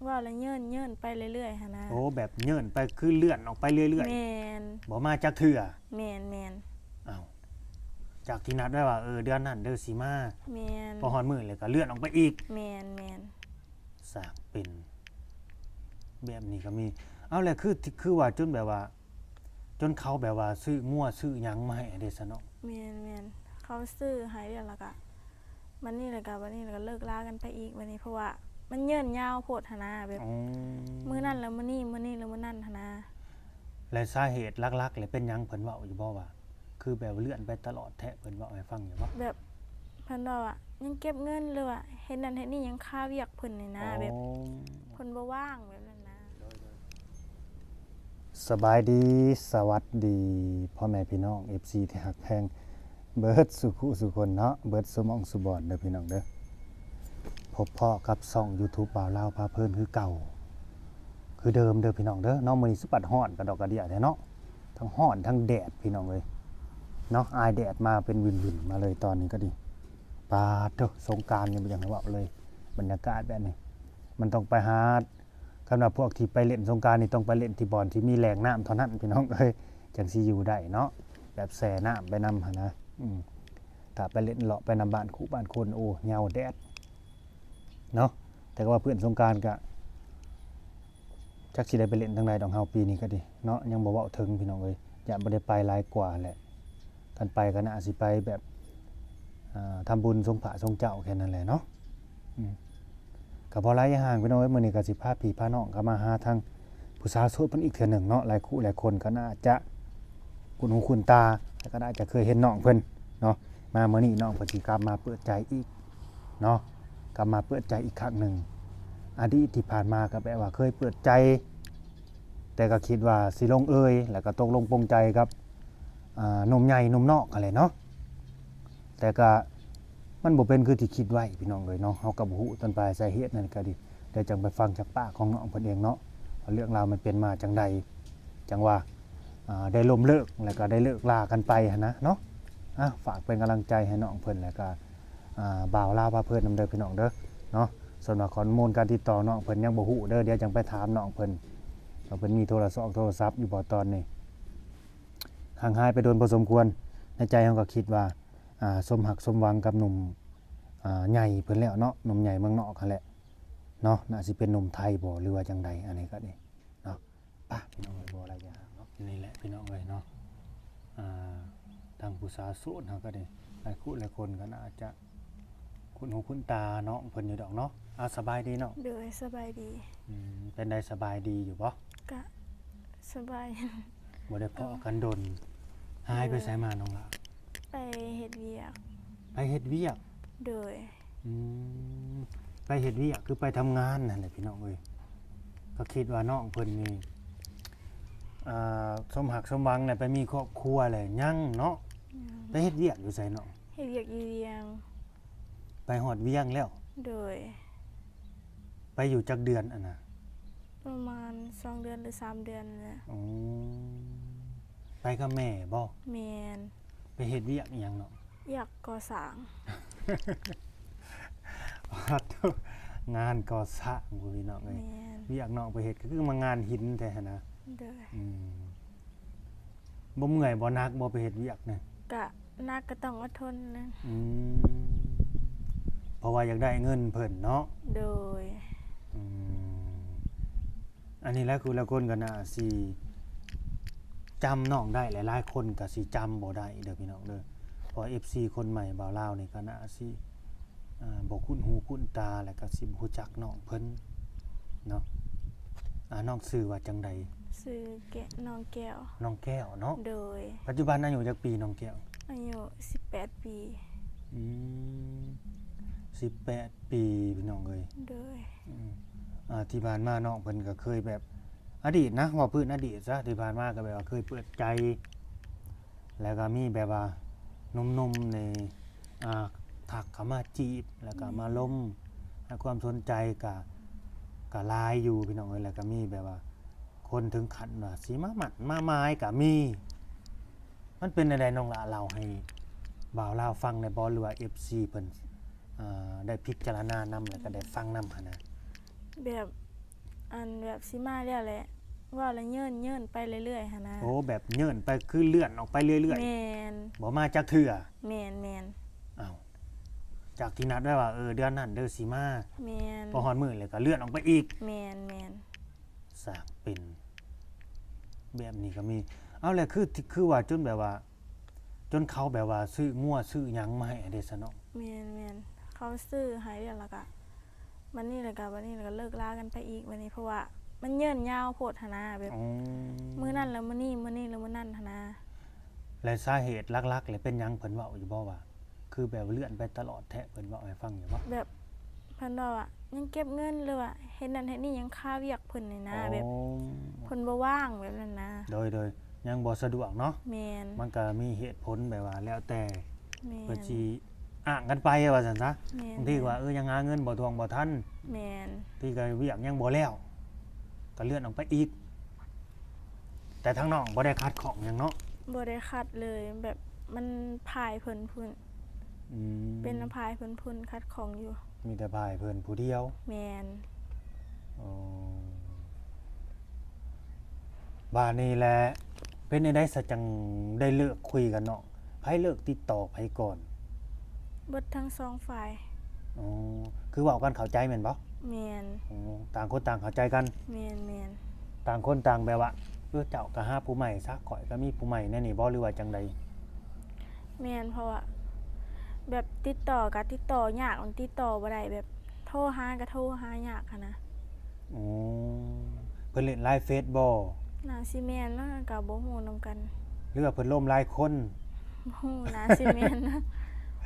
ເວົ້າແລ້ວເຍີ້ນໆໄປເລື້ອຍໆຫັ້ນນະ. ໂອ້ ແບບເຍີ້ນໄປ ຄືເລື່ອນອອກໄປເລື້ອຍໆ. ແມ່ນ. ບໍ່ມາຈັກເທື່ອ. ແມ່ນໆ. ອ້າວ ຈາກທີ່ນັດໄວ້ວ່າ ເອີ ເດືອນນັ້ນເດີຊິມາ. ແມ່ນ. ພໍຮອດມື້ແລ້ວກໍເລື່ອນອອກໄປອີກ. ແມ່ນໆ. ສ້າງເປັນແບບນີ້ກໍມີ. ເອົາ ແລ້ວຄື ຄືວ່າຈົນແບບວ່າ ຈົນເຂົາແບບວ່າຊື້ງົວຊື້ຫຍັງມາໃຫ້ເດ້ຊະເນາະ. ແມ່ນໆ. ເຂົາຊື້ໃຫ້ແລ້ວ ແລ້ວກໍ ບັດນີ້ແລ້ວກໍ ບັດນີ້ແລ້ວກໍເລີກລາກັນໄປອີກບັດນີ້ ເພາະວ່າມັນເຍີ້ນຍາວໂພດຫັ້ນນະ ແບບ ອໍ ມື້ນັ້ນແລ້ວມື້ນີ້ ມື້ນີ້ແລ້ວມື້ນັ້ນຫັ້ນນະ. ແລະ ສາເຫດຫຼັກໆ ແລະ ເປັນຫຍັງ ເພິ່ນເວົ້າຢູ່ບໍ່ວ່າ ຄືແບບວ່າເລື່ອນໄປຕະຫຼອດແທ້ ເພິ່ນເວົ້າໃຫ້ຟັງຢູ່ບໍ່? ແບບເພິ່ນເວົ້າວ່າຍັງເກັບເງິນ ຫຼືວ່າເຮັດນັ້ນເຮັດນີ້ ຍັງຄາວຽກເພິ່ນນີ້ນະ. ອໍ ແບບເພິ່ນບໍ່ວ່າງແບບນັ້ນນະ. ສະບາຍດີ ສະຫວັດດີ ພໍ່ແມ່ພີ່ນ້ອງ ເອັຟຊີ ທີ່ຮັກແພງເບິດສູ່ຜູ້ສູ່ຄົນເນາະ ເບິດສູ່ໝ່ອງສູ່ບ່ອນເດີພີ່ນ້ອງເດີ. ພົບພໍ້ກັບຊ່ອງຢູທູບບ່າວລາວພາເພີ້ນຄືເກົ່າ ຄືເດີມເດີພີ່ນ້ອງເດີເນາະ. ມື້ນີ້ສະບັດຮ້ອນກະດອກກະເດຍແທ້ເນາະ ທັງຮ້ອນທັງແດດພີ່ນ້ອງເອີຍເນາະ. ອາຍແດດມາເປັນຫວິ່ນໆມາເລີຍຕອນນີ້ກໍດີ. ປາດໂທ້ ສົງການນີ້ບໍ່ຢາກໃຫ້ເວົ້າເລີຍ ບັນຍາກາດແບບນີ້ ມັນຕ້ອງໄປຫາ ຄັນວ່າພວກທີ່ໄປຫຼິ້ນສົງການນີ້ ຕ້ອງໄປຫຼິ້ນທີ່ບ່ອນທີ່ມີແຫຼ່ງນ້ຳເທົ່ານັ້ນພີ່ນ້ອງເອີຍ ຈັ່ງຊິຢູ່ໄດ້ເນາະ ແບບແຊ່ນ້ຳໄປນຳຫັ້ນນະ. ອືມ ຖ້າໄປຫຼິ້ນເລາະໄປນຳບ້ານຄູ່ບ້ານຄົນ ໂອ້ ເຫງົາແດດເນາະ. ແຕ່ກໍວ່າເພື່ອນສົງການກະຈັກຊິໄດ້ໄປຫຼິ້ນທາງໃດດອກເຮົາ ປີນີ້ກໍດີເນາະ ຍັງບໍ່ເວົ້າເຖິງພີ່ນ້ອງເອີຍ ຢ້ານບໍ່ໄດ້ໄປຫຼາຍກວ່າແຫຼະ. ຄັນໄປກໍໜ້າຊິໄປແບບ ອ່າ ທຳບຸນສົງພະສົງເຈົ້າແຄ່ນັ້ນແຫຼະເນາະ. ອືມ ກໍບໍ່ຫຼາຍຢ່າງ ພີ່ນ້ອງເອີຍ ມື້ນີ້ກໍຊິພາພີ່ພານ້ອງກໍມາຫາທາງຜູ້ສາວໂສດເພິ່ນອີກເທື່ອໜຶ່ງເນາະ. ຫຼາຍຄູ່ຫຼາຍຄົນກໍໜ້າຈະຄຸ້ນຫູຄຸ້ນຕາ ແລະ ກໍໜ້າຈະເຄີຍເຫັນນ້ອງເພິ່ນເນາະ. ມາມື້ນີ້ນ້ອງເພິ່ນຊິກັບມາເປີດໃຈອີກເນາະ ກັບມາເປີດໃຈອີກຄັ້ງໜຶ່ງ. ອະດີດທີ່ຜ່ານມາກໍແບບວ່າເຄີຍເປີດໃຈ ແຕ່ກໍຄິດວ່າຊິລົງເອີຍ ແລ້ວກໍຕົກລົງປົງໃຈກັບ ອ່າ ໜຸ່ມໃຫຍ່ໜຸ່ມນອກຫັ້ນແຫຼະເນາະ. ແຕ່ກະມັນບໍ່ເປັນຄືທີ່ຄິດໄວ້ພີ່ນ້ອງເອີຍເນາະ. ເຮົາກໍບໍ່ຮູ້ຕົ້ນປາຍສາເຫດນັ້ນກໍດີ ດຽວຈັ່ງໄປຟັງຈາກປາກຂອງນ້ອງເພິ່ນເອງເນາະ ວ່າເລື່ອງລາວມັນເປັນມາຈັ່ງໃດ ຈັ່ງວ່າ ອ່າ ໄດ້ລົ້ມເລີກ ແລ້ວກໍໄດ້ເລີກລາກັນໄປຫັ້ນນະເນາະ. ອ່າ ຝາກເປັນກຳລັງໃຈໃຫ້ນ້ອງເພິ່ນ ແລ້ວກໍ ອ່າ ບ່າວລາວພາເພີ້ນນຳເດີພີ່ນ້ອງເດີເນາະ. ສ່ວນວ່າຂໍ້ມູນການຕິດຕໍ່ນ້ອງເພິ່ນຍັງບໍ່ຮູ້ເດີ ດຽວຈັ່ງໄປຖາມນ້ອງເພິ່ນ ວ່າເພິ່ນມີໂທລະຊອກໂທລະສັບຢູ່ບໍ່ຕອນນີ້. ຫ່າງຫາຍໄປດົນພໍສົມຄວນ ໃນໃຈເຮົາກໍຄິດວ່າ ອ່າ ສົມຮັກສົມຫວັງກັບໜຸ່ມ ອ່າ ໃຫຍ່ເພິ່ນແລ້ວເນາະ ໜຸ່ມໃຫຍ່ເມືອງນອກຫັ້ນແຫຼະເນາະ. ໜ້າຊິເປັນໜຸ່ມໄທບໍ່ ຫຼືວ່າຈັ່ງໃດ ອັນນີ້ກໍນີ້ເນາະ. ປະ ພີ່ນ້ອງເອີຍ ບໍ່ຫຼາຍຢ່າງເນາະ ນີ້ແຫຼະພີ່ນ້ອງເອີຍເນາະ. ອ່າ ທາງຜູ້ສາວໂສດເຮົາກໍນີ້ ຫຼາຍຄູ່ຫຼາຍຄົນກໍໜ້າຈະຄຸ້ນຫູຄຸ້ນຕານ້ອງເພິ່ນຢູ່ດອກເນາະ. ອ່າ ສະບາຍດີນ້ອງ. ໂດຍ ສະບາຍດີ. ອືມ ເປັນໃດ ສະບາຍດີຢູ່ບໍ່? ກະສະບາຍ. ບໍ່ໄດ້ພໍ້ກັນດົນ ຫາຍໄປໃສມານ້ອງຫຼ້າ? ໄປເຮັດວຽກ. ໄປເຮັດວຽກ? ໂດຍ. ອືມ ໄປເຮັດວຽກ ຄືໄປທຳງານຫັ້ນແຫຼະພີ່ນ້ອງເອີຍ. ກໍຄິດວ່ານ້ອງເພິ່ນນີ້ ອ່າ ສົມຮັກສົມຫວັງແລ້ວ ໄປມີຄອບຄົວແລ້ວ ຍັງເນາະ. ຍັງ. ໄປເຮັດວຽກຢູ່ໃສນ້ອງ? ເຮັດວຽກຢູ່ວຽງ. ໄປຮອດວຽງແລ້ວ? ໂດຍ. ໄປຢູ່ຈັກເດືອນຫັ້ນນະ? ປະມານສອງເດືອນ ຫຼື ສາມເດືອນແຫຼະ. ອໍ ໄປກັບແມ່ບໍ່? ແມ່ນ. ໄປເຮັດວຽກອີ່ຫຍັງເນາະ? ວຽກກໍ່ສ້າງ. ປາດໂທ້ ງານກໍ່ສ້າງພຸ້ນພີ່ນ້ອງເອີຍ. ແມ່ນ. ວຽກນ້ອງໄປເຮັດກໍຄືມາງານຫີນແທ້ຫັ້ນນະ. ໂດຍ. ອືມ ບໍ່ເມື່ອຍບໍ່ໜັກບໍ່ໄປເຮັດວຽກນະ? ກະໜັກ ກໍຕ້ອງອົດທົນນະ. ອືມ ເພາະວ່າຢາກໄດ້ເງິນເພິ່ນເນາະ. ໂດຍ. ອືມ ອັນນີ້ແຫຼະ ຄືລະຄົນກໍໜ້າຊິຈຳນ້ອງໄດ້ ແລະ ຫຼາຍຄົນກໍຊິຈຳບໍ່ໄດ້ເດີພີ່ນ້ອງເດີ. ເພາະເອັຟຊີຄົນໃໝ່ບ່າວລາວນີ້ກໍໜ້າຊິ ອ່າ ບໍ່ຄຸ້ນຫູຄຸ້ນຕາ ແລ້ວກໍຊິບໍ່ຮູ້ຈັກນ້ອງເພິ່ນເນາະ. ອ່າ ນ້ອງຊື່ວ່າຈັ່ງໃດ? ຊື່ແກ- ນ້ອງແກ້ວ. ນ້ອງແກ້ວເນາະ. ໂດຍ. ປັດຈຸບັນອາຍຸຈັກປີນ້ອງແກ້ວ? ອາຍຸສິບແປດປີ. ອືມ ສິບແປດປີ ພີ່ນ້ອງເອີຍ. ໂດຍ. ອືມ ອ່າ ທີ່ຜ່ານມານ້ອງເພິ່ນກໍເຄີຍແບບ ອະດີດນະ ເວົ້າພື້ນອະດີດຊະ ທີ່ຜ່ານມາກໍແບບວ່າເຄີຍເປີດໃຈ ແລ້ວກໍມີແບບວ່າໜຸ່ມໆນີ້ ອ່າ ທັກເຂົ້າມາຈີບ ແລ້ວກໍມາລົມ ໃຫ້ຄວາມສົນໃຈກໍ ກໍຫຼາຍຢູ່ພີ່ນ້ອງເອີຍ. ແລ້ວກໍມີແບບວ່າຄົນເຖິງຂັ້ນວ່າຊິມາໝັ້ນມາໝາຍກໍມີ. ມັນເປັນແນວໃດນ້ອງຫຼ້າ ເລົ່າໃຫ້ບ່າວລາວຟັງໄດ້ບໍ່ ຫຼືວ່າເອັຟຊີເພິ່ນ ອ່າ ໄດ້ພິຈາລະນານຳ ແລ້ວກໍໄດ້ຟັງນຳຫັ້ນນະ? ແບບ ອັນແບບຊິມາແລ້ວແຫຼະ ເວົ້າແລ້ວເຍີ້ນໆໄປເລື້ອຍໆຫັ້ນນະ. ໂອ້ ແບບເຍີ້ນໄປ ຄືເລື່ອນອອກໄປເລື້ອຍໆ. ແມ່ນ. ບໍ່ມາຈັກເທື່ອ. ແມ່ນໆ. ອ້າວ ຈາກທີ່ນັດໄວ້ວ່າ ເອີ ເດືອນນັ້ນເດີຊິມາ. ແມ່ນ. ພໍຮອດມື້ແລ້ວກໍເລື່ອນອອກໄປອີກ. ແມ່ນໆ. ສ້າງເປັນແບບນີ້ກໍມີ. ເອົາ ແລ້ວ ຄື ຄືວ່າຈົນແບບວ່າ ຈົນເຂົາແບບວ່າຊື້ງົວຊື້ຫຍັງມາໃຫ້ເດ້ຊະເນາະ. ແມ່ນໆ ເຂົາຊື້ໃຫ້ແລ້ວ ແລ້ວກະ ບັດນີ້ ແລ້ວກະ ບັດນີ້ ແລ້ວກະເລີກລາກັນໄປອີກບັດນີ້ ເພາະວ່າມັນເຍີ້ນຍາວໂພດຫັ້ນນະ ແບບ ອໍ ມື້ນັ້ນແລ້ວມື້ນີ້ ມື້ນີ້ແລ້ວມື້ນັ້ນຫັ້ນນະ. ແລະ ສາເຫດຫຼັກໆ ແລະ ເປັນຫຍັງ ເພິ່ນເວົ້າຢູ່ບໍ່ວ່າ ຄືແບບເລື່ອນໄປຕະຫຼອດແທ້ ເພິ່ນເວົ້າໃຫ້ຟັງຢູ່ບໍ່? ແບບ ເພິ່ນເວົ້າວ່າຍັງເກັບເງິນ ຫຼືວ່າເຮັດນັ້ນເຮັດນີ້ ຍັງຄາວຽກເພິ່ນນີ້ນະ. ອໍ ແບບເພິ່ນບໍ່ວ່າງແບບນັ້ນນະ. ໂດຍໆ ຍັງບໍ່ສະດວກເນາະ. ແມ່ນ. ມັນກໍມີເຫດຜົນແບບວ່າແລ້ວແຕ່ ແມ່ນ ເພິ່ນຊິອ້າງກັນໄປວ່າຊັ້ນຊະ. ແມ່ນ. ບາງທີກໍວ່າ ເອີ ຍັງຫາເງິນບໍ່ຖ້ວງບໍ່ທັນ. ແມ່ນ. ບາງທີກໍວຽກຍັງບໍ່ແລ້ວ ກໍເລື່ອນອອກໄປອີກ. ແຕ່ທາງນ້ອງບໍ່ໄດ້ຂັດຂ້ອງຫຍັງເນາະ? ບໍ່ໄດ້ຂັດເລີຍ ແບບມັນພາຍເພິ່ນພຸ້ນ. ອືມ ເປັນນຳພາຍເພິ່ນພຸ້ນຂັດຂ້ອງຢູ່. ມີແຕ່ພາຍເພິ່ນຜູ້ດຽວ. ແມ່ນ. ອໍ ບາດນີ້ແຫຼະ ເປັນແນວໃດສະຈັ່ງໄດ້ເລີກຄຸຍກັນເນາະ? ໃຜເລີກຕິດຕໍ່ໃຜກ່ອນ? ເບິດທັງສອງຝ່າຍ. ອໍ ຄືເວົ້າກັນເຂົ້າໃຈແມ່ນບໍ່? ແມ່ນ. ອໍ ຕ່າງຄົນຕ່າງເຂົ້າໃຈກັນ. ແມ່ນໆ. ຕ່າງຄົນຕ່າງແບບວ່າ ເອີ ເຈົ້າກໍຫາຜູ້ໃໝ່ຊະ ຂ້ອຍກໍມີຜູ້ໃໝ່ ແນວນີ້ບໍ່ ຫຼືວ່າຈັ່ງໃດ? ແມ່ນ ເພາະວ່າແບບຕິດຕໍ່ກໍຕິດຕໍ່ຍາກ ມັນຕິດຕໍ່ບໍ່ໄດ້ ແບບໂທຫາກໍໂທຫາຍາກຫັ້ນນະ. ອໍ ເພິ່ນຫຼິ້ນລາຍເຟສບໍ່? ໜ້າຊິແມ່ນນະ ກໍບໍ່ຮູ້ນຳກັນ. ຫຼືວ່າເພິ່ນລົມຫຼາຍຄົນ? ບໍ່ຮູ້ ໜ້າຊິແມ່ນນະ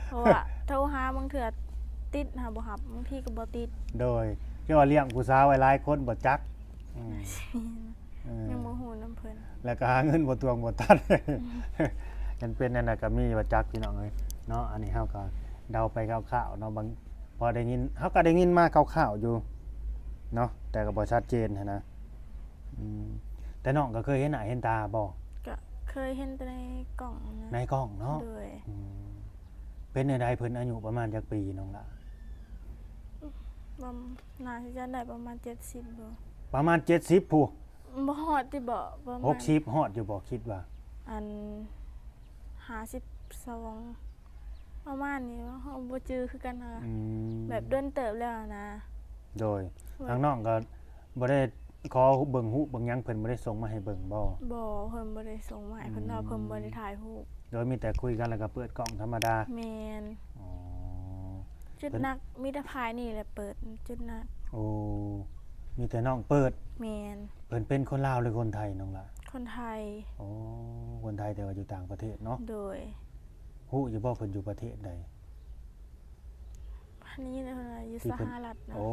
ເພາະວ່າໂທຫາບາງເທື່ອຕິດຫາບໍ່ຮັບ ບາງທີກໍບໍ່ຕິດ. ໂດຍ ຄືວ່າລ້ຽງຜູ້ສາວໄວ້ຫຼາຍຄົນບໍ່ຈັກ. ອືມ ໜ້າຊິແມ່ນນະ. ເອີ ຍັງບໍ່ຮູ້ນຳເພິ່ນ ແລ້ວກໍຫາເງິນບໍ່ຖ້ວງບໍ່ທັນ. ອືມ ມັນເປັນແນວນັ້ນກໍມີວ່າຈັກ ພີ່ນ້ອງເອີຍເນາະ. ອັນນີ້ເຮົາກໍເດົາໄປຄ່າວໆເນາະ ບາງ ພໍໄດ້ຍິນ ເຮົາກໍໄດ້ຍິນມາຄ່າວໆຢູ່ເນາະ ແຕ່ກໍບໍ່ຊັດເຈນຫັ້ນນະ. ອືມ ແຕ່ນ້ອງກໍເຄີຍເຫັນໜ້າເຫັນຕາບໍ່? ກໍເຄີຍເຫັນແຕ່ໃນກ້ອງນະ. ໃນກ້ອງເນາະ. ໂດຍ. ອືມ ເປັນແນວໃດ ເພິ່ນອາຍຸປະມານຈັກປີນ້ອງຫຼ້າ? ປະມານ ໜ້າຊິຈະໄດ້ປະມານເຈັດສິບພຸ້ນ. ປະມານເຈັດສິບພຸ້ນ? ບໍ່ຮອດຕິເບາະ ປະມານ ຫົກສິບຮອດຢູ່ບໍ່ ຄິດວ່າ? ອັນ ຫ້າສິບສອງ ປະມານນີ້ ເຮົາບໍ່ຈື່ຄືກັນນະ. ອືມ ແບບດົນເຕີບແລ້ວນະ. ໂດຍ. ໂດຍ. ທາງນ້ອງກໍບໍ່ໄດ້ຂໍເບິ່ງຮູບເບິ່ງຫຍັງ ເພິ່ນບໍ່ໄດ້ສົ່ງມາໃຫ້ເບິ່ງບໍ່? ບໍ່ ເພິ່ນບໍ່ໄດ້ສົ່ງມາໃຫ້. ອືມ ເພິ່ນວ່າເພິ່ນບໍ່ໄດ້ຖ່າຍຮູບ. ໂດຍ ມີແຕ່ຄຸຍກັນແລ້ວກໍເປີດກ້ອງທຳມະດາ. ແມ່ນ. ອໍ ຈຸດໜັກ ເພິ່ນ ມີແຕ່ພາຍນີ້ແຫຼະເປີດ ຈຸດໜັກ. ໂອ້ ມີແຕ່ນ້ອງເປີດ. ແມ່ນ. ເພິ່ນເປັນຄົນລາວ ຫຼື ຄົນໄທນ້ອງຫຼ້າ? ຄົນໄທ. ໂອ້ ຄົນໄທ ແຕ່ວ່າຢູ່ຕ່າງປະເທດເນາະ. ໂດຍ. ຮູ້ຢູ່ບໍ່ເພິ່ນຢູ່ປະເທດໃດ? ໄດ້ຍິນເພິ່ນວ່າຢູ່ສະຫະລັດເນາະ. ໂອ້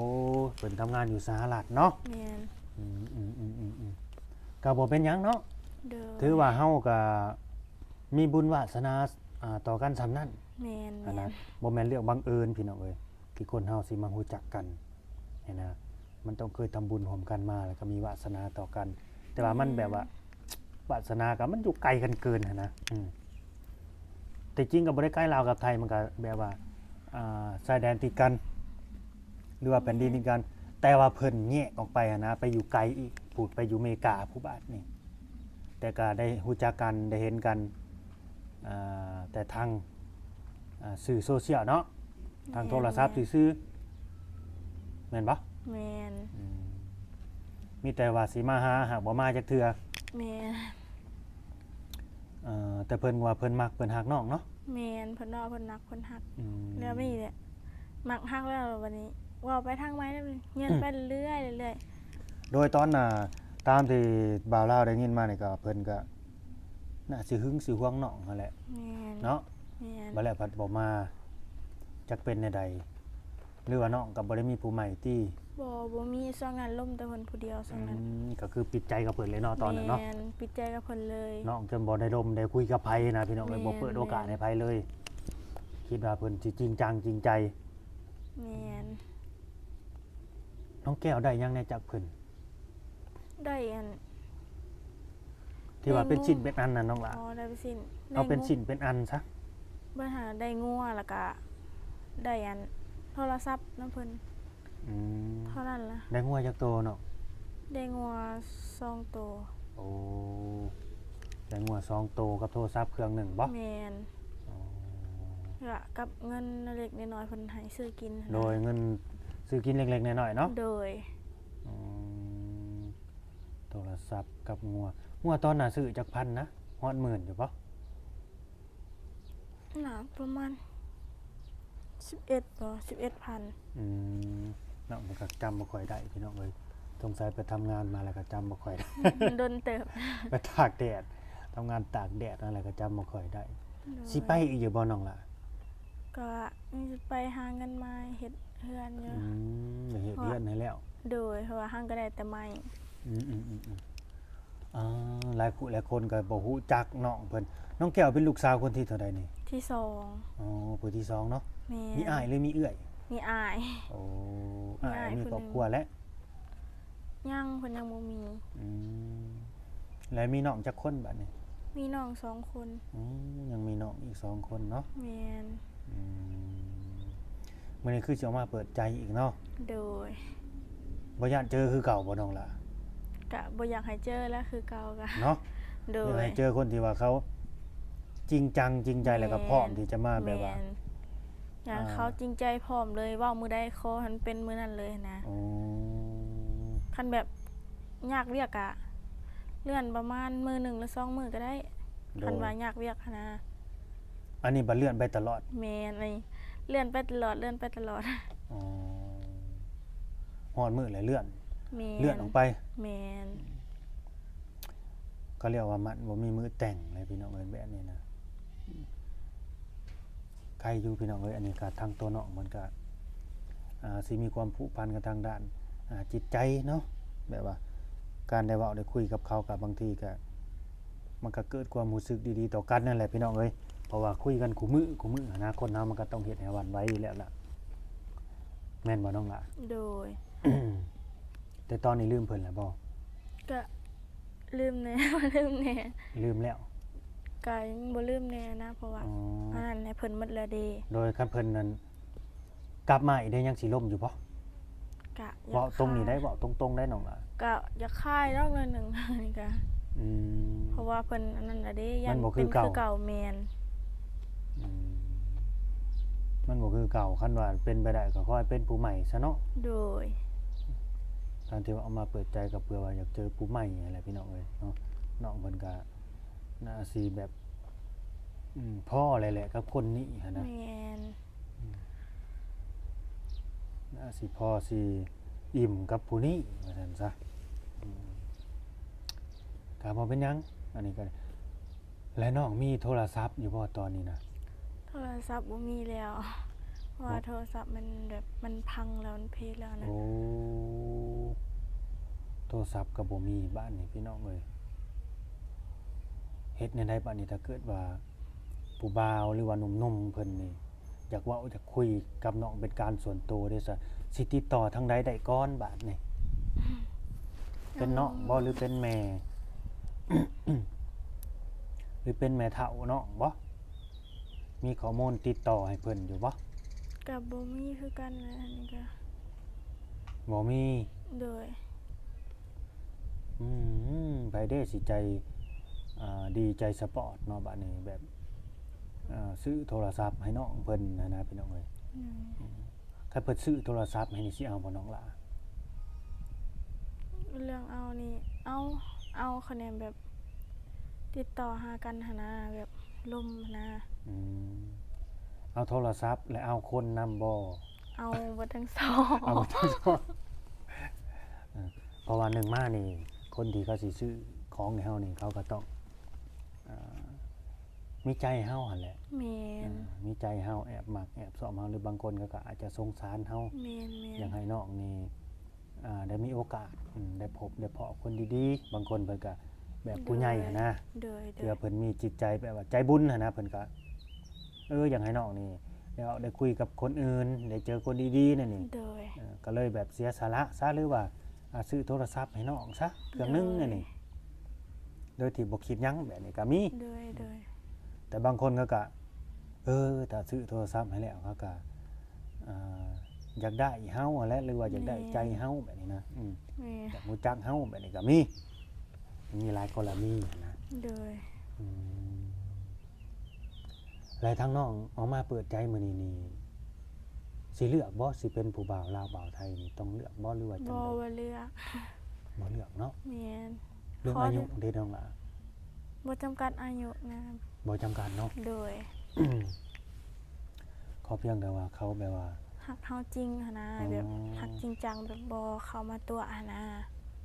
ເພິ່ນທຳງານຢູ່ສະຫະລັດເນາະ. ແມ່ນ. ອືມໆໆໆ ກໍບໍ່ເປັນຫຍັງເນາະ. ໂດຍ. ຖືວ່າເຮົາກໍມີບຸນວາສະໜາ ອ່າ ຕໍ່ກັນສ່ຳນັ້ນ. ແມ່ນໆ. ຫັ້ນນະ ບໍ່ແມ່ນເລື່ອງບັງເອີນ ພີ່ນ້ອງເອີຍ ທີ່ຄົນເຮົາຊິມາຮູ້ຈັກກັນຫັ້ນນະ. ມັນຕ້ອງເຄີຍທຳບຸນຮ່ວມກັນມາ ແລ້ວກໍມີວາສະໜາຕໍ່ກັນ. ແຕ່ວ່າມັນ ແມ່ນ ແບບວ່າ ວາສະໜາກໍມັນຢູ່ໄກກັນເກີນຫັ້ນນະ. ອືມ ແຕ່ຈິງກໍບໍ່ໄດ້ໃກ້ ລາວກັບໄທ ມັນກໍແບບວ່າ ອ່າ ຊາຍແດນຕິດກັນ ຫຼືວ່າແຜ່ນດິນ ແມ່ນ ຕິດກັນ ແຕ່ວ່າເພິ່ນແຍກອອກໄປຫັ້ນນະ ໄປຢູ່ໄກອີກ ພຸ້ນ ໄປຢູ່ເມກາພຸ້ນບາດນີ້. ແຕ່ກໍໄດ້ຮູ້ຈັກກັນ ໄດ້ເຫັນກັນ ອ່າ ແຕ່ທາງ ອ່າ ສື່ໂຊຊຽວເນາະ. ທາງ ແມ່ນ ໂທລະສັບ ແມ່ນ ຊື່ໆ ແມ່ນບໍ່? ແມ່ນ. ອືມ ມີແຕ່ວ່າຊິມາຫາ ຫາກບໍ່ມາຈັກເທື່ອ. ແມ່ນ. ເອີ ແຕ່ເພິ່ນວ່າເພິ່ນມັກເພິ່ນຮັກນ້ອງເນາະ. ແມ່ນ ເພິ່ນເວົ້າເພິ່ນມັກເພິ່ນຮັກ. ອືມ ແນວນີ້ແຫຼະ ມັກຮັກແລ້ວບັດນີ້ ເວົ້າໄປທາງໃໝ່ແລ້ວ ເລື່ອນໄປເລື້ອຍໆ. ໂດຍຕອນ ອ່າ ຕາມທີ່ບ່າວລາວໄດ້ຍິນມານີ້ ກໍເພິ່ນກໍໜ້າຊິຫຶງຊິຫວງນ້ອງຫັ້ນແຫຼະ. ແມ່ນ. ເນາະ. ແມ່ນ. ບັດແລ້ວພັດບໍ່ມາ ຈັກເປັນແນວໃດ ຫຼືວ່ານ້ອງກໍບໍ່ໄດ້ມີຜູ້ໃໝ່ຕິ? ບໍ່ ບໍ່ມີ ຊ່ວງນັ້ນລົມແຕ່ເພິ່ນຜູ້ດຽວ ຊ່ວງນັ້ນ. ອືມ ກໍຄືປິດໃຈກັບເພິ່ນເລີຍເນາະ ຕອນນັ້ນເນາະ. ແມ່ນ ປິດໃຈກັບເພິ່ນເລີຍ. ນ້ອງຈົນບໍ່ໄດ້ລົມໄດ້ຄຸຍກັບໃຜນະ ພີ່ນ້ອງເອີຍ. ແມ່ນ ບໍ່ເປີດໂອກາດໃຫ້ໃຜເລີຍ. ແມ່ນ ຄິດວ່າເພິ່ນຊິຈິງຈັງຈິງໃຈ. ແມ່ນ. ນ້ອງແກ້ວໄດ້ຫຍັງແດ່ຈາກເພິ່ນ? ໄດ້ອັນ ທີ່ວ່າເປັນ ໄດ້ງົວ ຊິ້ນເປັນອັນນັ້ນນ້ອງຫຼ້າ. ອໍ ໄດ້ເປັນຊິ້ນ. ເອົາເປັນຊິ້ນເປັນອັນຊະ. ເພິ່ນຫາໄດ້ງົວ ແລ້ວກະໄດ້ອັນໂທລະສັບນຳເພິ່ນ. ອືມ ເທົ່ານັ້ນລະ. ໄດ້ງົວຈັກໂຕນ້ອງ? ໄດ້ງົວສອງໂຕ. ໂອ້ ໄດ້ງົວສອງໂຕກັບໂທລະສັບເຄື່ອງໜຶ່ງບໍ? ແມ່ນ. ອໍ ແລະກັບເງິນເລັກໆນ້ອຍໆ ເພິ່ນໃຫ້ຊື້ກິນຫັ້ນນະ. ໂດຍ ເງິນຊື້ກິນເລັກໆນ້ອຍໆເນາະ. ໂດຍ. ອືມ ໂທລະສັບກັບງົວ. ງົວຕອນນັ້ນຊື້ຈັກພັນນະ? ຮອດໝື່ນຢູ່ບໍ? ໜ້າປະມານສິບເອັດບໍ ສິບເອັດພັນ. ອືມ ເນາະ ມັນກໍຈຳບໍ່ຄ່ອຍໄດ້ພີ່ນ້ອງເອີຍ. ສົງໄສໄປທຳງານມາແລ້ວກໍຈຳບໍ່ຄ່ອຍໄດ້. ດົນເຕີບ. ໄປຕາກແດດ ທຳງານຕາກແດດມາແລ້ວກໍຈຳບໍ່ຄ່ອຍໄດ້. ໂດຍ. ຊິໄປອີກຢູ່ບໍ່ນ້ອງຫຼ້າ? ກໍຍັງຊິໄປຫາເງິນມາເຮັດເຮືອນຢູ່. ອືມ ຢາກເຮັດເຮືອນໃຫ້ແລ້ວ. ໂດຍ ເພາະວ່າເຮົາກໍໄດ້ແຕ່ໄມ້. ອືມໆໆໆ. ອ່າ ຫຼາຍຜູ້ຫຼາຍຄົນກໍບໍ່ຮູ້ຈັກນ້ອງເພິ່ນ. ນ້ອງແກ້ວເປັນລູກສາວຄົນທີເທົ່າໃດນີ້? ທີສອງ. ອໍ ຜູ້ທີສອງເນາະ. ແມ່ນ. ມີອ້າຍຫຼືມີເອື້ອຍ? ມີອ້າຍ. ໂອ້ ມີອ້າຍ ອ້າຍມີຄອບຄົວແລ້ວ? ຍັງ ເພິ່ນຍັງບໍ່ມີ. ອືມ ແລ້ວມີນ້ອງຈັກຄົນບາດນີ້? ມີນ້ອງສອງຄົນ. ອືມ ຍັງມີນ້ອງອີກສອງຄົນເນາະ. ແມ່ນ. ອືມ ມື້ນີ້ຄືຊິອອກມາເປີດໃຈອີກເນາະ. ໂດຍ. ບໍ່ຢ້ານເຈີຄືເກົ່າບໍ່ນ້ອງຫຼ້າ? ກະບໍ່ຢາກໃຫ້ເຈີແລ້ວຄືເກົ່າກະເນາະ. ໂດຍ. ຢາກໃຫ້ເຈີຄົນທີ່ວ່າເຂົາຈິງຈັງຈິງໃຈ ແລ້ວກໍພ້ອມທີ່ຈະມາແບບວ່າ ແມ່ນ ຢາກໃຫ້ເຂົາຈິງໃຈພ້ອມເລີຍ ເວົ້າມື້ໃດຂໍໃຫ້ມັນເປັນມື້ນັ້ນເລີຍນະ. ອໍ ຄັນແບບຍາກວຽກກະເລື່ອນປະມານມື້ໜຶ່ງຫຼືສອງມື້ກໍໄດ້. ໂດຍ. ຄັນວ່າຍາກວຽກຫັ້ນນະ. ອັນນີ້ບັດເລື່ອນໄປຕະຫຼອດ. ແມ່ນ ອັນນີ້ເລື່ອນໄປຕະຫຼອດ ເລື່ອນໄປຕະຫຼອດ. ອໍ ຮອດມື້ແລ້ວເລື່ອນ. ແມ່ນ. ເລື່ອນອອກໄປ. ແມ່ນ. ເຂົາເອີ້ນວ່າມັນບໍ່ມີມື້ແຕ່ງເລີຍພີ່ນ້ອງເອີຍ ແບບນີ້ນະ. ໃຄຢູ່ພີ່ນ້ອງເອີຍ. ອັນນີ້ກໍທາງຕົວນ້ອງມັນກໍ ອ່າ ຊິມີຄວາມຜູກພັນກັບທາງດ້ານ ອ່າ ຈິດໃຈເນາະ ແບບວ່າການໄດ້ເວົ້າໄດ້ຄຸຍກັບເຂົາ ກໍບາງທີກໍ ມັນກໍເກີດຄວາມຮູ້ສຶກດີໆຕໍ່ກັນນັ້ນແຫຼະພີ່ນ້ອງເອີຍ. ເພາະວ່າຄຸຍກັນຄູ່ມື້ ຄູ່ມື້ຫັ້ນນະ ຄົນເຮົາມັນກໍຕ້ອງເຮັດໃຫ້ຫວັ່ນໄຫວຢູ່ແລ້ວລະ ແມ່ນບໍ່ນ້ອງຫຼ້າ? ໂດຍ. ແຕ່ຕອນນີ້ລືມເພິ່ນແລ້ວບໍ່? ກະລືມແດ່ ລືມແດ່. ລືມແລ້ວ? ກະຍັງບໍ່ລືມແນ່ນະ ເພາະວ່າ ອໍ ອັນນັ້ນໃຫ້ເພິ່ນໝົດແລ້ວເດ້. ໂດຍ. ຄັນເພິ່ນນັ້ນ ກັບມາອີກໄດ້ ຍັງຊິລົມຢູ່ບໍ່? ກະຢາກ ເວົ້າຕົງນີ້ໄດ້ ເວົ້າຕົງໆໄດ້ນ້ອງຫຼ້າ. ກະຢາກຄາຍດອກໜ້ອຍໜຶ່ງ ນີ້ກະ ອືມ ເພາະວ່າເພິ່ນອັນນັ້ນລະເດ້ ມັນບໍ່ຄືເກົ່າ. ຢ້ານເປັນຄືເກົ່າ. ແມ່ນ. ອືມ ມັນບໍ່ຄືເກົ່າ. ຄັນວ່າເປັນໄປໄດ້ກໍຂໍໃຫ້ເປັນຜູ້ໃໝ່ຊະເນາະ. ໂດຍ. ການທີ່ວ່າເອົາມາເປີດໃຈກໍເພື່ອວ່າຢາກເຈີຜູ້ໃໝ່ຫັ້ນແຫຼະພີ່ນ້ອງເອີຍເນາະ. ນ້ອງເພິ່ນກໍໜ້າຊິແບບ ອືມ ພໍແລ້ວແຫຼະກັບຄົນນີ້ຫັ້ນນະ. ແມ່ນ. ອືມ ໜ້າຊິພໍຊິອີ່ມກັບຜູ້ນີ້ວ່າຊັ້ນຊະ. ອືມ ກໍບໍ່ເປັນຫຍັງ ອັນນີ້ກໍ. ແລະ ນ້ອງມີໂທລະສັບຢູ່ບໍ່ຕອນນີ້ນະ? ໂທລະສັບບໍ່ມີແລ້ວ ເພາະວ່າ ເນາະ ໂທລະສັບມັນແບບ ມັນພັງແລ້ວ ມັນເພແລ້ວນະ. ໂອ້ ໂທລະສັບກໍບໍ່ມີ ບາດນີ້ພີ່ນ້ອງເອີຍ ເຮັດແນວໃດບາດນີ້? ຖ້າເກີດວ່າຜູ້ບ່າວ ຫຼືວ່າໜຸ່ມໆເພິ່ນນີ້ ຢາກເວົ້າຢາກຄຸຍກັບນ້ອງເປັນການສ່ວນໂຕເດ້ຊະ ຊິຕິດຕໍ່ທາງໃດໄດ້ກ່ອນບາດນີ້? ເປັນນ້ອງບໍ່ ຫຼືເປັນແມ່ ຫຼືເປັນແມ່ເຖົ້ານ້ອງບໍ່? ມີຂໍ້ມູນຕິດຕໍ່ໃຫ້ເພິ່ນຢູ່ບໍ່? ກໍບໍ່ມີຄືກັນແຫຼະ ອັນນີ້ກໍ ບໍ່ມີ. ໂດຍ. ອືມ ໃຜເດ້ຊິໃຈ ອ່າ ດີໃຈສະປອດເນາະ ບາດນີ້ແບບ ອ່າ ຊື້ໂທລະສັບໃຫ້ນ້ອງເພິ່ນຫັ້ນນະ ພີ່ນ້ອງເອີຍ. ອືມ ອືມ ຄັນເພິ່ນຊື້ໂທລະສັບໃຫ້ນີ້ ຊິເອົາບໍ່ນ້ອງຫຼ້າ? ເລື່ອງເອົານີ້ ເອົາ ເອົາ ຄະແນນແບບຕິດຕໍ່ຫາກັນຫັ້ນນະ ແບບລົມຫັ້ນນະ. ອືມ ເອົາໂທລະສັບ ແລະ ເອົາຄົນນຳບໍ່? ເອົາເບິດທັງສອງ. ເອົາເບິດທັງສອງ. ເອີ ເພາະວ່າໜຶ່ງມານີ້ ຄົນທີ່ເຂົາຊິຊື້ຂອງໃຫ້ເຮົານີ້ ເຂົາກໍຕ້ອງ ອ່າ ມີໃຈເຮົາຫັ້ນແຫຼະ. ແມ່ນ. ເອີ ມີໃຈເຮົາ ແອບມັກແອບຊອບເຮົາ ຫຼືບາງຄົນເຂົາກໍອາດຈະສົງສານເຮົາ. ແມ່ນໆ. ຢາກໃຫ້ນ້ອງນີ້ ອ່າ ໄດ້ມີໂອກາດ ອືມ ໄດ້ພົບໄດ້ພໍ້ຄົນດີໆ. ບາງຄົນເພິ່ນກໍແບບຜູ້ໃຫຍ່ຫັ້ນນະ. ໂດຍ ໂດຍ ໂດຍ. ເທື່ອເພິ່ນມີຈິດໃຈແບບວ່າໃຈບຸນຫັ້ນນະ ເພິ່ນກໍ ເອີ ຢາກໃຫ້ນ້ອງນີ້ໄດ້ເວົ້າໄດ້ຄຸຍກັບຄົນອື່ນ ໄດ້ເຈີຄົນດີໆ ແນວນີ້. ໂດຍ. ເອີ ກໍເລີຍແບບເສຍສະຫຼະຊະ ຫຼືວ່າ ອ່າ ຊື້ໂທລະສັບໃຫ້ນ້ອງຊະເຄື່ອງໜຶ່ງ ໂດຍ ແນວນີ້ ໂດຍທີ່ບໍ່ຄິດຫຍັງ ແບບນີ້ກໍມີ. ໂດຍ ໂດຍ. ແຕ່ບາງຄົນເຂົາກໍ ເອີ ຖ້າຊື້ໂທລະສັບໃຫ້ແລ້ວ ເຂົາກໍ ອ່າ ຢາກໄດ້ເຮົາຫັ້ນແຫຼະ ຫຼືວ່າຢາກໄດ້ ແມ່ນ ໃຈເຮົາແບບນີ້ນະ ອືມ ແມ່ນ ຢາກຮູ້ຈັກເຮົາແບບນີ້ກໍມີ ມີຫຼາຍກໍລະນີນະ ໂດຍ ອືມ ແລະທາງນ້ອງອອກມາເປີດໃຈມື້ນີ້ນີ້ ຊິເລືອກບໍ່ ຊິເປັນຜູ້ບ່າວລາວບ່າວໄທນີ້ ຕ້ອງເລືອກບໍ່ ຫຼືວ່າຈັ່ງໃດ? ບໍ່ ບໍ່ເລືອກ ບໍ່ເລືອກເນາະ ແມ່ນ ເລື່ອງອາຍຸເດນ້ອງຫຼ້າ? ບໍ່ຈຳກັດອາຍຸນະ ບໍ່ຈຳກັດເນາະ ໂດຍ ຂໍພຽງແຕ່ວ່າເຂົາແບບວ່າ ຮັກເຮົາຈິງຫັ້ນນະ ອໍ ແບບຮັກຈິງຈັງ ແບບບໍ່ເຂົ້າມາຕົວະຫັ້ນນະ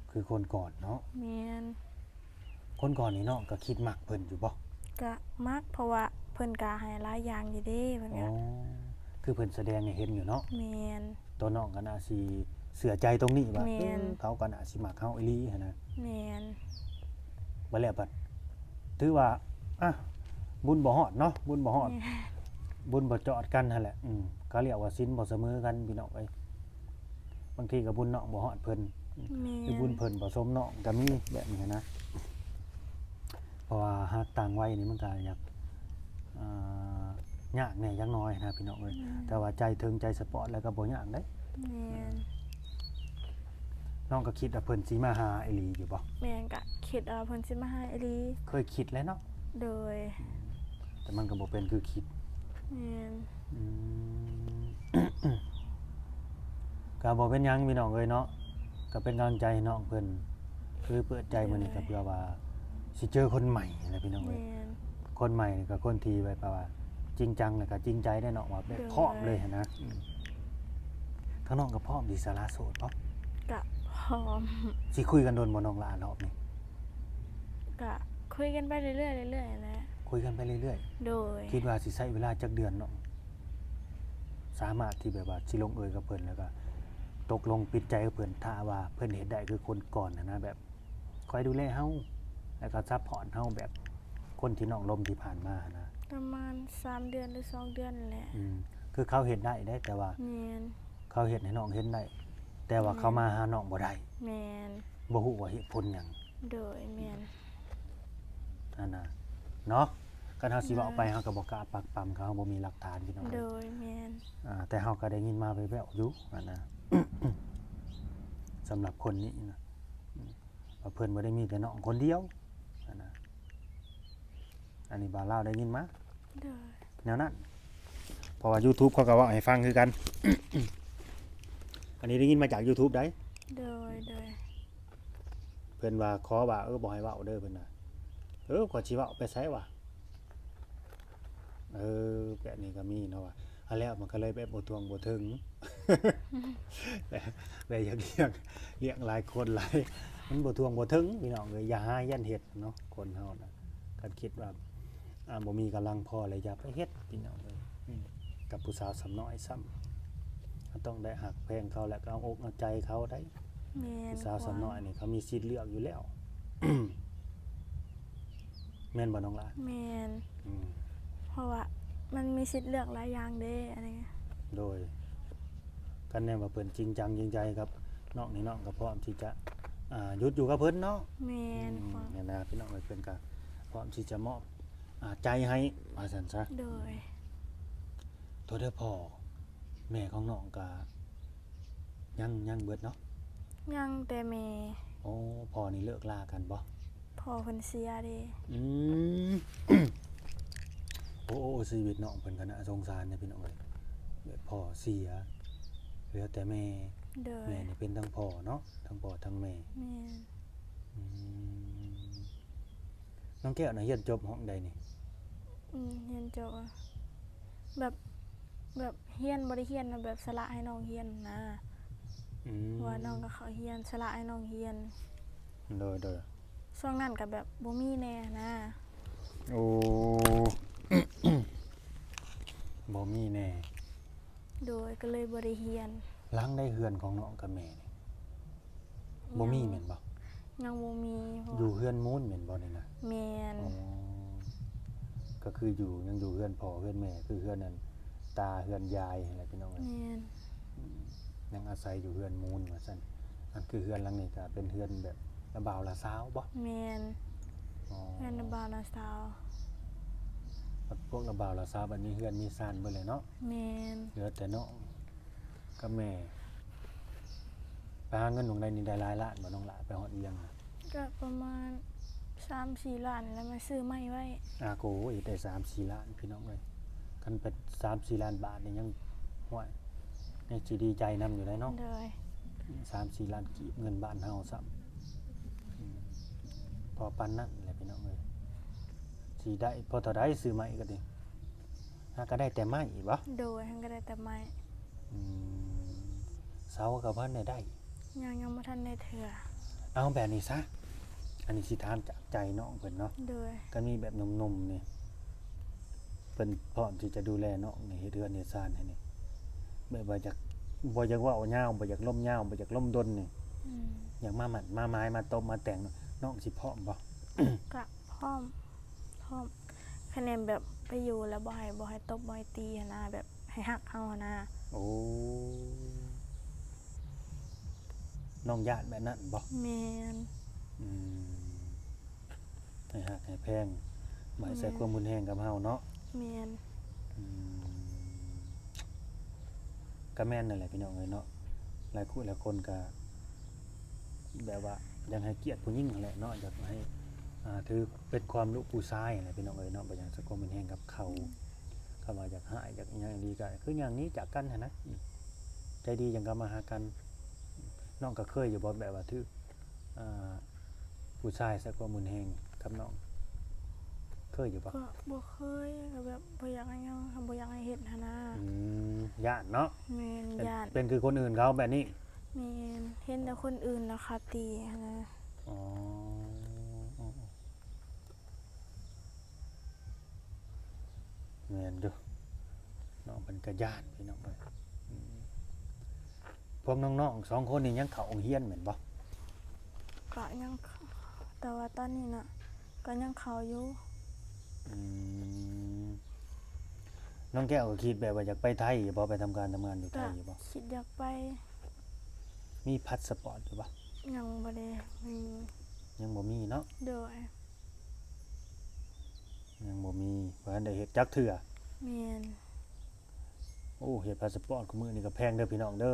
ຄືຄົນກ່ອນເນາະ ແມ່ນ ຄົນກ່ອນນີ້ນ້ອງກໍຄິດມັກເພິ່ນຢູ່ບໍ່? ກະມັກ ເພາະວ່າເພິ່ນກະໃຫ້ຫຼາຍຢ່າງຢູ່ເດ້ ເພິ່ນກະ ອໍ ຄືເພິ່ນສະແດງໃຫ້ເຫັນຢູ່ເນາະ ແມ່ນ ຕົວນ້ອງກໍໜ້າຊິເຊື່ອໃຈຕົງນີ້ວ່າ ແມ່ນ ເອີ ເຂົາກໍໜ້າຊິມັກເຮົາອີ່ຫຼີຫັ້ນນະ ແມ່ນ ບັດແລ້ວບັດ ຖືວ່າ ອ່ະ ບຸນບໍ່ຮອດເນາະ ບຸນບໍ່ຮອດ ແມ່ນ ບຸນບໍ່ຈອດກັນຫັ້ນແຫຼະ ອືມ ເຂົາລຽກວ່າສິນບໍ່ສະເໝີກັນ ພີ່ນ້ອງເອີຍ ບາງທີກໍບຸນນ້ອງບໍ່ຮອດເພິ່ນ ແມ່ນ ຫຼືບຸນເພິ່ນບໍ່ສົມນ້ອງກໍມີແບບນີ້ນະ ເພາະວ່າຫາກຕ່າງໄວນີ້ມັນກໍຢາກ ອ່າ ຍາກແດ່ຈັກໜ້ອຍນະພີ່ນ້ອງເອີຍ ແມ່ນ ແຕ່ວ່າໃຈເຖິງໃຈສະປອດແລ້ວກໍບໍ່ຍາກເດ້ ແມ່ນ ນ້ອງກໍຄິດວ່າເພິ່ນຊິມາຫາອີ່ຫຼີຢູ່ບໍ່? ແມ່ນ ກະຄິດວ່າເພິ່ນຊິມາຫາອີ່ຫຼີ ເຄີຍຄິດແລ້ວເນາະ ໂດຍ ແຕ່ມັນກໍບໍ່ເປັນຄືຄິດ ແມ່ນ ອືມ ກໍບໍ່ເປັນຫຍັງພີ່ນ້ອງເອີຍເນາະ ກໍເປັນກຳລັງໃຈໃຫ້ນ້ອງເພິ່ນ ຄືເປີດໃຈມື້ນີ້ ໂດຍ ກໍເພື່ອວ່າຊິເຈີຄົນໃໝ່ຫັ້ນແຫຼະພີ່ນ້ອງເອີຍ ແມ່ນ ຄົນໃໝ່ນີ້ກໍຄົນທີ່ແບບວ່າຈິງຈັງ ແລ້ວກໍຈິງໃຈໄດ້ເນາະ ວ່າແບບ ໂດຍ ພ້ອມເລີຍຫັ້ນນະ ອືມ ທາງນ້ອງກໍພ້ອມທີ່ສະຫຼະໂສດບໍ່? ກະພ້ອມ ຊິຄຸຍກັນດົນບໍ່ນ້ອງຫຼ້າຮອບນີ້? ກະຄຸຍກັນໄປເລື້ອຍໆ ເລື້ອຍໆ ຫັ້ນແຫຼະ ຄຸຍກັນໄປເລື້ອຍໆ ໂດຍ ຄິດວ່າຊິໃຊ້ເວລາຈັກເດືອນນ້ອງ ສາມາດທີ່ແບບວ່າຊິລົງເອີຍກັບເພິ່ນ ແລ້ວກໍຕົກລົງປິດໃຈກັບເພິ່ນ ຖ້າວ່າເພິ່ນເຮັດໄດ້ຄືຄົນກ່ອນຫັ້ນນະ ແບບຄອຍດູແລເຮົາ ແລ້ວກໍຊັບພອດເຮົາ ແບບຄົນທີ່ນ້ອງລົມທີ່ຜ່ານມາຫັ້ນນະ? ປະມານສາມເດືອນ ຫຼື ສອງເດືອນແຫຼະ ອືມ ຄືເຂົາເຮັດໄດ້ເດ້ ແຕ່ວ່າ ແມ່ນ ເຂົາເຮັດໃຫ້ນ້ອງເຫັນໄດ້ ແຕ່ວ່າ ແມ່ນ ເຂົາມາຫານ້ອງບໍ່ໄດ້ ແມ່ນ ບໍ່ຮູ້ວ່າເຫດຜົນຫຍັງ ໂດຍ ແມ່ນ ຫັ້ນນະ ເນາະ ຄັນເຮົາຊິເວົ້າໄປ ໂດຍ ເຮົາກໍບໍ່ກ້າປັກປຳ ເຮົາບໍ່ມີຫຼັກຖານ ພີ່ນ້ອງເອີຍ ໂດຍ ແມ່ນ ອ່າ ແຕ່ເຮົາກໍໄດ້ຍິນມາແວ່ວໆຢູ່ຫັ້ນນະ ສຳລັບຄົນນີ້ນະ ອືມ ວ່າເພິ່ນບໍ່ໄດ້ມີແຕ່ນ້ອງຄົນດຽວຫັ້ນນະ ອັນນີ້ບ່າວລາວໄດ້ຍິນມາ ໂດຍ ແນວນັ້ນ ເພາະວ່າຢູທູບເຂົາກໍເວົ້າໃຫ້ຟັງຄືກັນ ອັນນີ້ໄດ້ຍິນມາຈາກຢູທູບໃດ໋ ໂດຍ ໂດຍ ເພິ່ນວ່າຂໍວ່າ ເອີ ບໍ່ໃຫ້ເວົ້າເດີ ເພິ່ນວ່າ ເອີ ຂ້ອຍຊິເວົ້າໄປໃສວະ ເອີ ແບບນີ້ກໍມີເນາະວ່າ ອັນແລ້ວມັນກໍເລີຍແບບບໍ່ຖ້ວງບໍ່ເຖິງ ແບບ ແບບຢາກລ້ຽງ ລ້ຽງຫຼາຍຄົນຫຼາຍ ມັນບໍ່ຖ້ວງບໍ່ເຖິງ ພີ່ນ້ອງເອີຍ ຢ່າຫາຢ້ານເຮັດເນາະ ຄົນເຮົານະ ຄັນຄິດວ່າ ອ່າ ບໍ່ມີກຳລັງພໍແລ້ວຢ່າໄປເຮັດ ພີ່ນ້ອງເອີຍ ອືມ ກັບຜູ້ສາວສ່ຳນ້ອຍຊ້ຳ ເຮົາຕ້ອງໄດ້ຮັກແພງເຂົາ ແລ້ວກໍເອົາອົກເອົາໃຈເຂົາໄດ໋ ແມ່ນ ຜູ້ສາວສ່ຳນ້ອຍນີ້ເຂົາມີສິດເລືອກຢູ່ແລ້ວ ແມ່ນບໍ່ນ້ອງຫຼ້າ? ແມ່ນ ອືມ ເພາະວ່າມັນມີສິດເລືອກຫຼາຍຢ່າງເດ້ ອັນນີ້ ໂດຍ ຄັນແມ່ນວ່າເພິ່ນຈິງຈັງຈິງໃຈກັບນ້ອງນີ້ ນ້ອງກໍພ້ອມທີ່ຈະ ອ່າ ຢຸດຢູ່ກັບເພິ່ນເນາະ ແມ່ນ ອືມ ແມ່ນນະ ພີ່ນ້ອງເອີຍ ເພິ່ນກໍພ້ອມທີ່ຈະມອບ ອ່າ ໃຈໃຫ້ວ່າຊັ້ນຊະ ໂດຍ ໂທດເດີ ພໍ່ແມ່ຂອງນ້ອງກະຍັງ ຍັງເບິດເນາະ ຍັງແຕ່ແມ່ ໂອ້ ພໍ່ນີ້ເລີກລາກັນບໍ່? ພໍ່ເພິ່ນເສຍເດ້ ອືມ ໂອ້ ໂອ້ ຊີວິດນ້ອງເພິ່ນກໍໜ້າສົງສານເດ້ພີ່ນ້ອງເອີຍ ແບບພໍ່ເສຍ ເຫຼືອແຕ່ແມ່ ໂດຍ ແມ່ນີ້ເປັນທັງພໍ່ເນາະ ທັງພໍ່ທັງແມ່ ແມ່ນ ອືມ ນ້ອງແກ້ວນະຮຽນຈົບຫ້ອງໃດນີ້? ອືມ ຮຽນຈົບ ແບບ ແບບຮຽນບໍ່ໄດ້ຮຽນນະ ແບບສະຫຼະໃຫ້ນ້ອງຮຽນນະ ອືມ ເພາະວ່ານ້ອງກໍເຂົ້າຮຽນ ສະຫຼະໃຫ້ນ້ອງຮຽນ ໂດຍ ໂດຍ ຊ່ວງນັ້ນກໍແບບບໍ່ມີແດ່ນະ ໂອ້ ບໍ່ມີແດ່ ໂດຍ ກໍເລີຍບໍ່ໄດ້ຮຽນ ຫຼັງໃດເຮືອນຂອງນ້ອງກັບແມ່ນີ້? ບໍ່ມີແມ່ນບໍ່? ຍັງບໍ່ມີ ເພາະວ່າ ຢູ່ເຮືອນມູນແມ່ນບໍ່ນີ້ນະ? ແມ່ນ ອໍ ກໍຄືຢູ່ ຍັງຢູ່ເຮືອນພໍ່ເຮືອນແມ່ ຄືເຮືອນນັ້ນ ຕາເຮືອນຍາຍຫັ້ນແຫຼະພີ່ນ້ອງເອີຍ ແມ່ນ ອືມ ຍັງອາໄສຢູ່ເຮືອນມູນວ່າຊັ້ນ ອັນຄືເຮືອນຫຼັງນີ້ກໍເປັນເຮືອນແບບລະບ່າວລະສາວບໍ່? ແມ່ນ ອໍ ເຮືອນລະບ່າວລະສາວ ບັດພວກລະບ່າວລະສາວບັດມີເຮືອນມີຊານເບິດແລ້ວເນາະ ແມ່ນ ເຫຼືອແຕ່ນ້ອງ ກັບແມ່ ໄປຫາເງິນໝ່ອງໃດນີ້ ໄດ້ຫຼາຍລ້ານບໍ່ນ້ອງຫຼ້າ ໄປຮອດວຽງນະ? ກໍປະມານສາມສີ່ລ້ານ ແລ້ວມາຊື້ໄມ້ໄວ້. ອາໂກ ເຮັດໄດ້ສາມສີ່ລ້ານ ພີ່ນ້ອງເອີຍ. ຄັນເປັນສາມສີ່ລ້ານບາດນີ້ຍັງ ໂອ້ຍ ຍັງຊິດີໃຈນຳຢູ່ໄດ໋ເນາະ. ໂດຍ ສາມສີ່ລ້ານກີບ ເງິນບ້ານເຮົາຊ້ຳ. ອືມ ພໍປານນັ້ນແຫຼະ ພີ່ນ້ອງເອີຍ. ຊິໄດ້ພໍເທົ່າໃດຊື້ໄມ້ກໍດີ? ຫາກໍໄດ້ແຕ່ໄມ້ບໍ? ໂດຍ ຫາກໍໄດ້ແຕ່ໄມ້. ອືມ ເສົາກໍບໍ່ທັນໄດ້ໄດ້? ຍັງ ຍັງບໍ່ທັນໄດ້ເທື່ອ. ເອົາແບບນີ້ຊະ ອັນນີ້ຊິຖາມຈາກໃຈນ້ອງເພິ່ນເນາະ. ໂດຍ ຄັນມີແບບໜຸ່ມໆນີ້ ເພິ່ນພ້ອມທີ່ຈະດູແລນ້ອງນີ້ ເຮັດເຮືອນເຮັດຊານໃຫ້ນີ້ ແບບວ່າຢາກ ບໍ່ຢາກເວົ້າຍາວ ບໍ່ຢາກລົມຍາວ ບໍ່ຢາກລົມດົນນີ້ ອືມ ຢາກມາໝັ້ນມາໝາຍ ມາຕົບມາແຕ່ງ ນ້ອງຊິພ້ອມບໍ່? ກະພ້ອມ ພ້ອມ ຄະແນນແບບໄປຢູ່ແລ້ວບໍ່ໃຫ້ ບໍ່ໃຫ້ຕົບບໍ່ໃຫ້ຕີຫັ້ນນະ ແບບໃຫ້ຮັກເຮົາຫັ້ນນະ. ໂອ້ ນ້ອງຢ້ານແບບນັ້ນບໍ່? ແມ່ນ. ອືມ ໃຫ້ຮັກໃຫ້ແພງ ບໍ່ໃຫ້ໃຊ້ຄວາມຮຸນແຮງກັບເຮົາເນາະ. ແມ່ນ. ອືມ ກໍແມ່ນນັ້ນແຫຼະ ພີ່ນ້ອງເອີຍເນາະ. ຫຼາຍຄູ່ຫຼາຍຄົນກໍແບບວ່າຢາກໃຫ້ກຽດຜູ້ຍິງຫັ້ນແຫຼະເນາະ ຢາກໃຫ້ ອ່າ ຖືເປັນຄວາມລູກຜູ້ຊາຍຫັ້ນແຫຼະ ພີ່ນ້ອງເອີຍເນາະ. ບໍ່ຢາກໃຊ້ຄວາມຮຸນແຮງກັບເຂົາ ອືມ ຄັນວ່າຢາກຮ້າຍຢາກຫຍັງອີ່ຫຼີກໍຄືຢ່າງໜີຈາກກັນຫັ້ນນະ. ອືມ ໃຈດີຈັ່ງກັບມາຫາກັນ. ນ້ອງກໍເຄີຍຢູ່ບໍ່ ແບບວ່າຖືກ ອ່າ ຜູ້ຊາຍໃຊ້ຄວາມຮຸນແຮງກັບນ້ອງ ເຄີຍຢູ່ບໍ່? ກໍບໍ່ເຄີຍ ກໍແບບບໍ່ຢາກໃຫ້ເຮົາ ບໍ່ຢາກໃຫ້ເຮັດຫັ້ນນະ. ອືມ ຢ້ານເນາະ. ແມ່ນ ຢ້ານ ເປັນຄືຄົນອື່ນເຂົາແບບນີ້. ແມ່ນ ເຫັນແຕ່ຄົນອື່ນລະຄະຕີຫັ້ນນະ. ອໍ ແມ່ນຢູ່ ນ້ອງເພິ່ນກໍຢ້ານ ພີ່ນ້ອງເອີຍ. ອືມ ພວກນ້ອງໆສອງຄົນນີ້ຍັງເຂົ້າໂຮງຮຽນແມ່ນບໍ່? ກໍຍັງ ແຕ່ວ່າຕອນນີ້ນະ ກໍຍັງເຂົ້າຢູ່. ອືມ ນ້ອງແກ້ວກໍຄິດແບບວ່າຢາກໄປໄທຢູ່ບໍ່? ໄປທຳການທຳງານຢູ່ໄທຢູ່ບໍ່? ກໍຄິດຢາກໄປ. ມີພາສປອດຢູ່ບໍ່? ຍັງບໍ່ໄດ້ມີ. ຍັງບໍ່ມີເນາະ. ໂດຍ. ຍັງບໍ່ມີ ບໍ່ທັນໄດ້ເຮັດຈັກເທື່ອ. ແມ່ນ. ໂອ້ ເຮັດພາສປອດຄູ່ມື້ນີ້ກໍແພງເດີພີ່ນ້ອງເດີ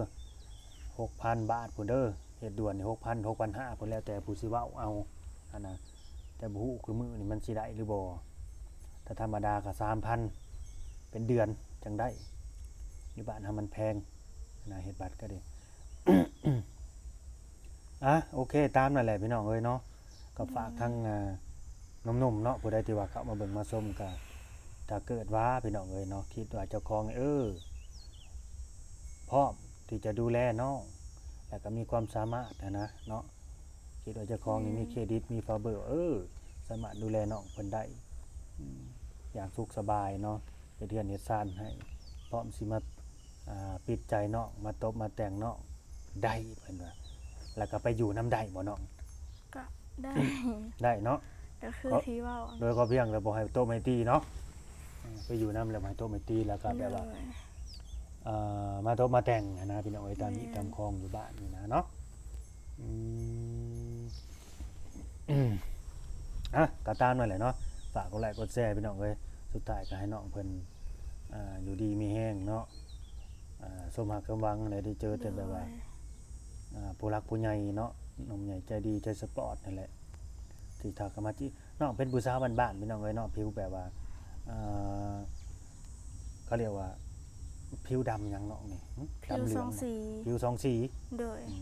ຫົກພັນບາດພຸ້ນເດີ. ເຮັດດ່ວນນີ້ຫົກພັນ ຫົກພັນຫ້າພຸ້ນ ແລ້ວແຕ່ຜູ້ຊິເວົ້າເອົາຫັ້ນນະ. ແຕ່ບໍ່ຮູ້ຄູ່ມື້ນີ້ມັນຊິໄດ້ຫຼືບໍ່. ຖ້າທຳມະດາກໍສາມພັນ ເປັນເດືອນຈັ່ງໄດ້. ຢູ່ບ້ານເຮົາມັນແພງນະ ເຮັດບັດກໍດີ. ອ່ະ ໂອເຄ ຕາມນັ້ນແຫຼະພີ່ນ້ອງເອີຍເນາະ. ກໍຝາກ ອືມ ທັງ ອ່າ ໜຸ່ມໆເນາະ ຜູ້ໃດທີ່ວ່າເຂົ້າມາເບິ່ງມາຊົມ ກໍຖ້າເກີດວ່າພີ່ນ້ອງເອີຍເນາະ ຄິດວ່າເຈົ້າຂອງນີ້ ເອີ ພ້ອມທີ່ຈະດູແລນ້ອງ ແລ້ວກໍມີຄວາມສາມາດຫັ້ນນະເນາະ. ຄິດວ່າເຈົ້າຂອງນີ້ ແມ່ນ ມີເຄຣດິດ ມີຟາວເບີ ເອີ ສາມາດດູແລນ້ອງເພິ່ນໄດ້ ອືມ ຢ່າງສຸກສະບາຍເນາະ. ເຮັດເຮືອນເຮັດຊານໃຫ້ ພ້ອມຊິມາ ອ່າ ປິດໃຈນ້ອງ ມາຕົບມາແຕ່ງນ້ອງໄດ້ ເພິ່ນວ່າ. ແລ້ວກໍໄປຢູ່ນຳໄດ້ບໍ່ນ້ອງ? ກໍໄດ້ ໄດ້ເນາະ ກໍຄືທີ່ເວົ້າ ໂດຍຂໍພຽງແຕ່ບໍ່ໃຫ້ຕົບໃຫ້ຕີເນາະ. ເອີ ໄປຢູ່ນຳແລ້ວບໍ່ໃຫ້ຕົບໃຫ້ຕີ ແລ້ວກໍແບບວ່າ ໂດຍ ເອີ ມາຕົບມາແຕ່ງຫັ້ນນະ ພີ່ນ້ອງເອີຍ ຕາມຮີດ ແມ່ນ ຕາມຄອງຢູ່ບ້ານນີ້ນະເນາະ. ອືມ ອ່ະ ກໍຕາມນັ້ນແຫຼະເນາະ. ຝາກກົດໄລກົດແຊພີ່ນ້ອງເອີຍ. ສຸດທ້າຍກໍໃຫ້ນ້ອງເພິ່ນ ອ່າ ຢູ່ດີມີແຮງເນາະ. ອ່າ ສົມຮັກສົມຫວັງແຫຼະ ໄດ້ເຈີແຕ່ແບບວ່າ ໂດຍ ອ່າ ຜູ້ຫຼັກຜູ້ໃຫຍ່ເນາະ ໜຸ່ມໃຫຍ່ໃຈດີໃຈສະປອດຫັ້ນແຫຼະ ທີ່ທັກເຂົ້າມາຈີບ. ນ້ອງເປັນຜູ້ສາວບ້ານໆ ພີ່ນ້ອງເອີຍເນາະ. ຜິວແບບວ່າ ເອີ ເຂົາລຽກວ່າຜິວດຳຫຍັງນ້ອງນີ້? ຫຶ? ດຳເຫຼືອງ ຜິວສອງສີ ຜິວສອງສີ. ໂດຍ. ອື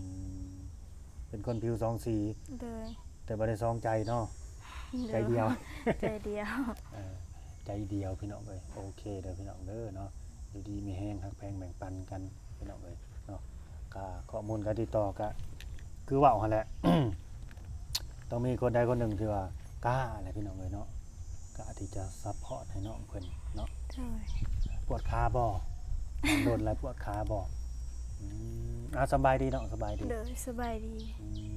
ມ ເປັນຄົນຜິວສອງສີ. ໂດຍ. ແຕ່ບໍ່ໄດ້ສອງໃຈເນາະ. ໂດຍ. ໃຈດຽວ ໃຈດຽວ. ເອີ ໃຈດຽວພີ່ນ້ອງເອີຍ. ໂອເຄເດີພີ່ນ້ອງເດີເນາະ. ຢູ່ດີມີແຮງ ຮັກແພງແບ່ງປັນກັນພີ່ນ້ອງເອີຍເນາະ. ກະຂໍ້ມູນການຕິດຕໍ່ກະຄືເວົ້າຫັ້ນແຫຼະ ຕ້ອງມີຄົນໃດຄົນໜຶ່ງທີ່ວ່າກ້າແຫຼະພີ່ນ້ອງເອີຍເນາະ ກ້າທີ່ຈະຊັບພອດໃຫ້ນ້ອງເພິ່ນເນາະ. ໂດຍ. ປວດຂາບໍ່? ໂດນຫຼາຍປວດຂາບໍ່? ອືມ ອ່າ ສະບາຍດີເນາະ ສະບາຍດີ. ໂດຍ ສະບາຍດີ. ອືມ